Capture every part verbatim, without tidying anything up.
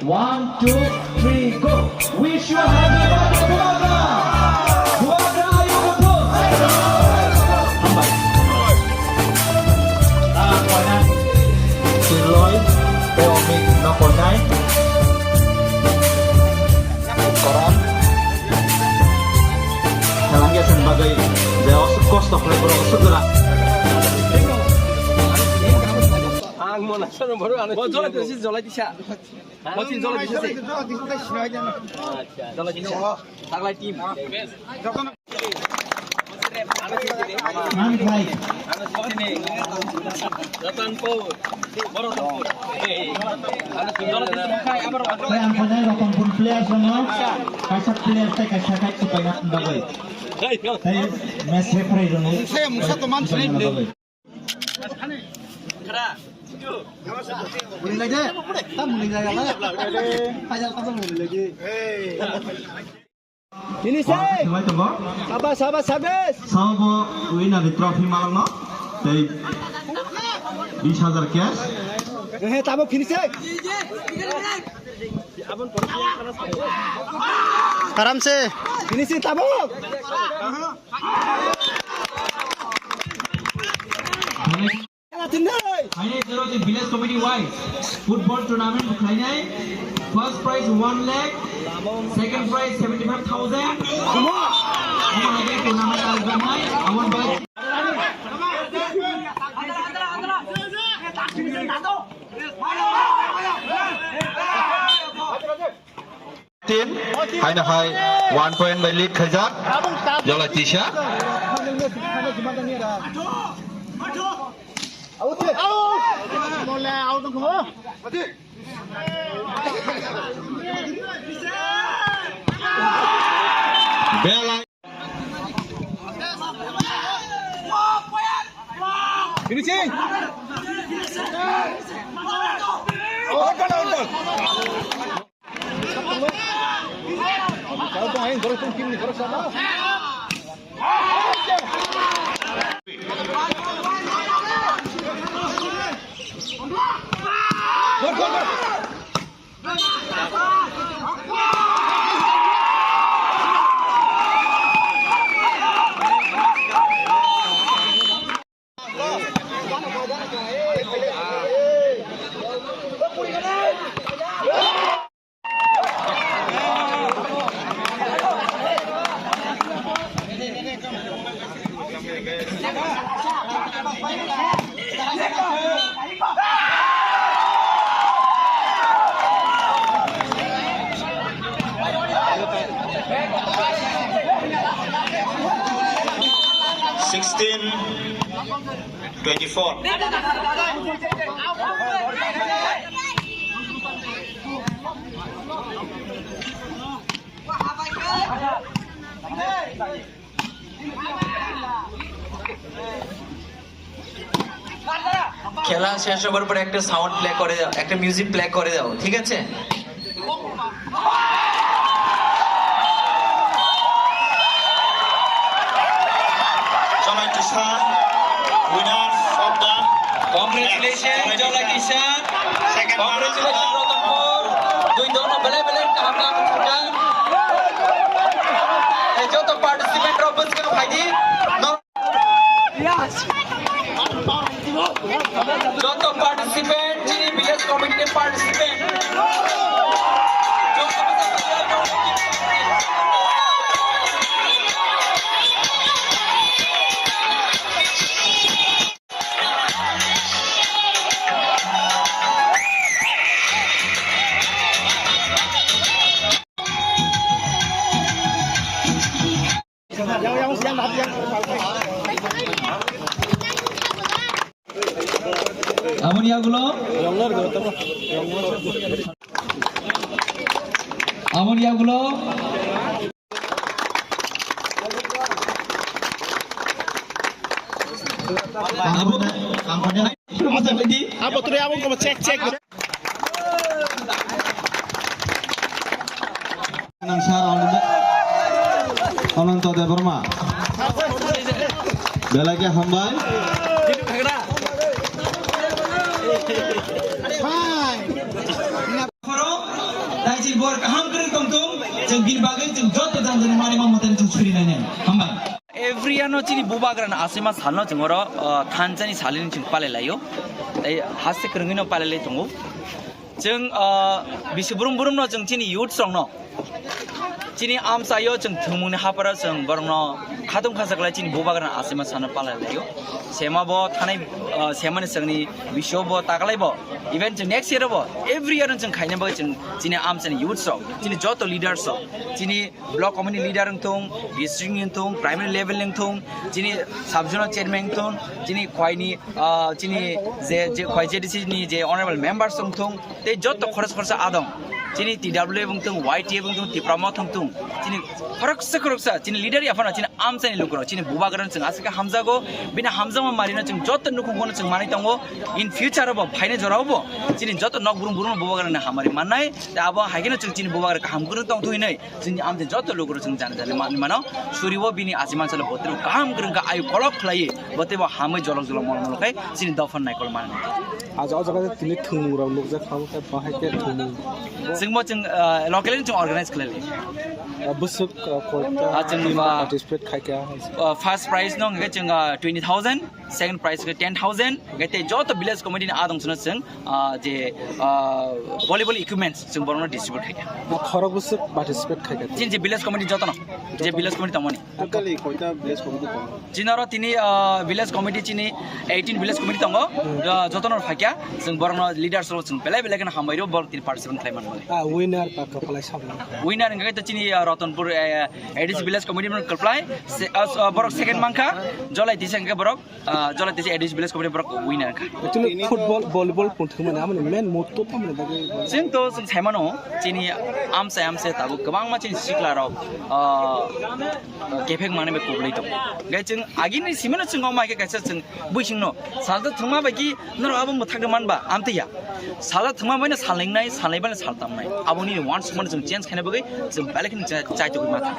One, two, three, go. Wish you a happy birthday, Bubagra. Bubagra, are you good? Hambai. Ah, koinai. Sirloi, tei omik no koinai. Koran. Khelangya sen bagwi, je osuk kosto khlai borok osuk gora. Ang mona sono boru ano. Bo jolai tisa, jolai tisa. Bo tin jolai tisa se. Jolai tisa. Taklai team. Ang khlai. Ratanpur. Borok. Ang khlai Ratanpur players rokno. Kaisa player tei kaisa kite supaina bagwi. Tei match referee rokno. Saya musa to man sini. Muni lagi, tam muni lagi, apa? Pajal tam muni lagi. Ini sih. Wah, sesuai tuh, Bang. Sabar, sabar, sabar. Sabo winner ni trophy malangno. Tei bis hajar cash. Eh, tabuk finish. Aram se. Finish tabuk. Hainai jero di village committee wise football tournament khlainai. First prize one lakh, second prize seventy five thousand. Omo hai khe tournament algamai, aboni bagwi Team, haino hai one point by lead khaijak. Jolai tisa. Belai. Finishing. Sixteen twenty-four. খেলা শেষ হবার পরে একটা sound play করে দাও, একটা music play করে দাও, ঠিক আছে? Jolai Tisa, winners of the Congratulations, Jolai Tisa. Second round. Congratulations, Ratanpur. Dui dono belai belai kaham kaham wngkha. Ei, joto participant rok bwskango phaidi. Joto participant, chini village committee ni participant. Aboni yagulo. Aboni yagulo. Abo, ang kanya. Abo tuloy, abo ko check, check. Nang sir Ananta, Ananta Debbarma. Belai khe hambai. Bini bagwi chwng joto jani jani manwi ma mwtai chwng suri nai nai. Hambai. Every year no chini bubagrani asima salno chwng oro, uh, thansani salini chwng palai laio. Tei haste kwrwngwi no palai lai tongo. Chwng, uh, bisi brum brum no chwng chini youths rok no chini amchaio chwng thwngmungni haparo chwng borokno khatung khasaklai chini bubagrani asima salno palai laio. Sema bo thanai, uh, semani chwngni bisio bo taklai bo. Even chwng next year bo, every year chwng khaina bagwi chwng chini amchani youths rok, chini joto leaders rok, chini block committee leader wngthung, district wngthung, primary level wngthung, chini sub zonal chairman wngthung, chini khwaini, ah, chini je, je khwai J D C ni je honorable members wngthung, tei joto khoroksa khoroksa adong, chini T W F wngthung, Y T F wngthung, Tipra Motha wngthung, chini khoroksa khoroksa chini leader yaphano chini amchaini lukurok, chini bubagrano chwng aswk khe hamjago, bini hamjakma marino chwng joto nukhungkhano chwng manwi tongo, in future bo phainai jorao bo chini joto nok brum brum bubagrano hamari mannai, tei abo hai kheno chwng chini bubagra kaham kwrwng tongthok hinwi. Chini amchaini joto lukurok chwng jani jani manwi mano. Suribo bini ajiman salo botero kaham kwrwng kha ayu kolok khlaiwi botebo hamwi jolok jolok mol mol khai chini dophano naikol mano. Aja o jaga tini thwngmung rok nukjak kha, bahai khe thwngmung. Chwngbo chwng, ah, locally chwng organize khlai lai. Ah, bwswk, ah, koita Ah, chwng team ba- participate khai kha? Ah, first prize no hwnkhe chwng, ah, twenty thousand, second prize khe ten thousand, hwnkhe tei joto village committee ni adong chwngno chwng, ah, je, ah, volleyball equipments chwng borokno distribute khai kha. Khorok bwswk participate khai kha? Chini je village committee jotono, je village committee tongmani. Totally koita village committee tongo? Chini oro tini, ah, village committee chini eighteen village committee tongo, ah, jotono phaikha, chwng borokno leaders rok chwng belai belai kheno hambai rw, borok tini participate khlai manmani. Ah, winner ba kwpalai sabni? Winner hwnkhe to chini, ah, Ratanpur, eh, A D C village committee no kwplai, se-, ah, so, borok second mankha, Jolai tisa hwnkhe borok, ah, Jolai tisa A D C village committee borok winner kha. Actually, football, volleyball pun thwngmani, amoni main motto tamo ni bagwi? Chwng to chwng saimano, chini amchai amchai tabuk kwbangma chini sikla rok, ah, kephek manwi bai kublai tongo. Hwnkhe chwng agini simino chwng omo hai khe kaisa chwng buisingno salsa thwngma bai ki norok abo mwthangwi manba amtwi ya. Sala thwngma bai no sal nai, sal nai bai no sal tam nai. Aboni wansukmani chwng change khaina bagwi chwng belai kheno chai, chai togwi ma thang.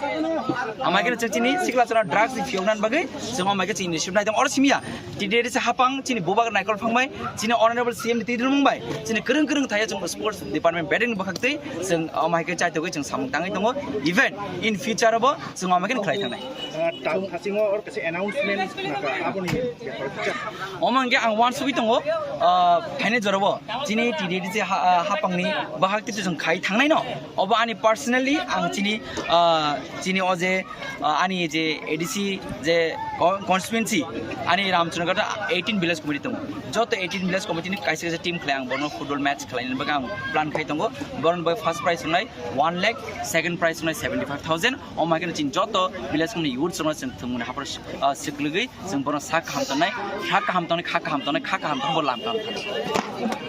Amai kheno chwng chini sikla chwra drugs ni phiyok nan bagwi chwng amai khe chini initiative nai tong. Oro simi ya, T D A D C hapang chini bubagra naikol phang bai, chini honorable C M ni twi dwlmung bai, chini kwrwng kwrwng thaya chwng sports department bedeng ni bwkhak twi chwng amai khe chai togwi chwng samung tangwi tongo. Even in future bo chwng amai kheno khlai thangnai. Ah, tang thasingo or kaisa announcement naka aboni bepar kisa. Omo hwnkhe ang wansugwi tongo, ah, phainai jorabo chini T D A D C ha-, ah, hapangni bahak twi chwng khai thangnai no. Obo ani personally ang chini, ah, chini o je, ah, ani je A D C je con-, constituency ani Ramchandra eighteen village committee tongo. Joto eighteen village committee ni kaisa kaisa team khlai ang bono football match khlaina bagwi ang plan khai tongo. Boron bai first prize wngnai one lakh, second prize wngnai seventy five thousand. Omo hai kheno chini joto village ni youth rokno chwng thwngmani hapor, ah, swkligwi chwng bono sak kaham tongnai, kha kaham tongnai, kha kaham tongnai, kha kaham tongnai, bo lam kaham tongnai.